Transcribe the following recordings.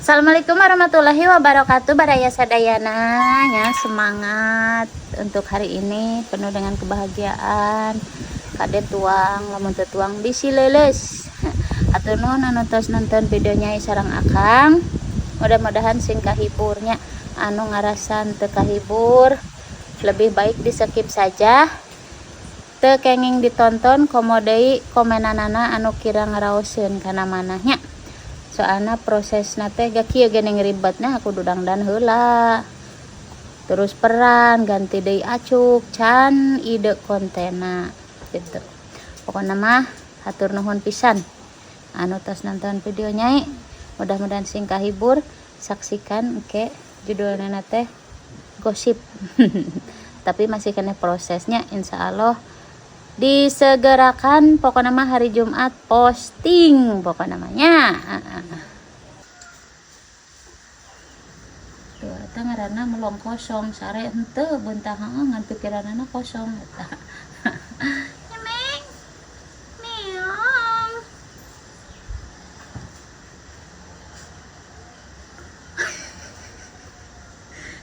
Assalamualaikum warahmatullahi wabarakatuh. Baraya sadayana nya, semangat untuk hari ini penuh dengan kebahagiaan. Kade tuang, lamun teu tuang bisi leuleus. Hatur nuhun anu tos nonton videonya sareng Akang. Mudah-mudahan sing kahiburnya, anu ngarasan teu kahibur lebih baik di skip saja. Teu kenging ditonton, komo deui komenanana anu kira ngaraoseun kana manahnya. Soalna prosesna teh gak kieu geuning ribetna, aku dangdan heula. Terus peran ganti deui acuk can ide kontenna gitu. Pokokna mah hatur nuhun pisan anu tos nonton videonya, mudah-mudahan sing kahibur. Saksikan engke judulna teh gosip, tapi masih kena prosesnya, insya Allah disegerakan. Pokoknya mah hari Jumat posting pokoknya namanya. Tuh, eta ngaranna melong kosong, sare henteu beuntah, heueuh, ngan pikiranana kosong eta. Nyemeng. Meong.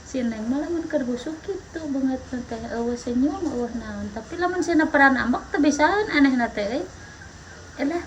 Si Neng mah lamun keur busuk kitu beungeut teh, euweuh senyum, euweuh naon, tapi lamun sina peran ambek teu bisaan, anehna teh euy. Elah.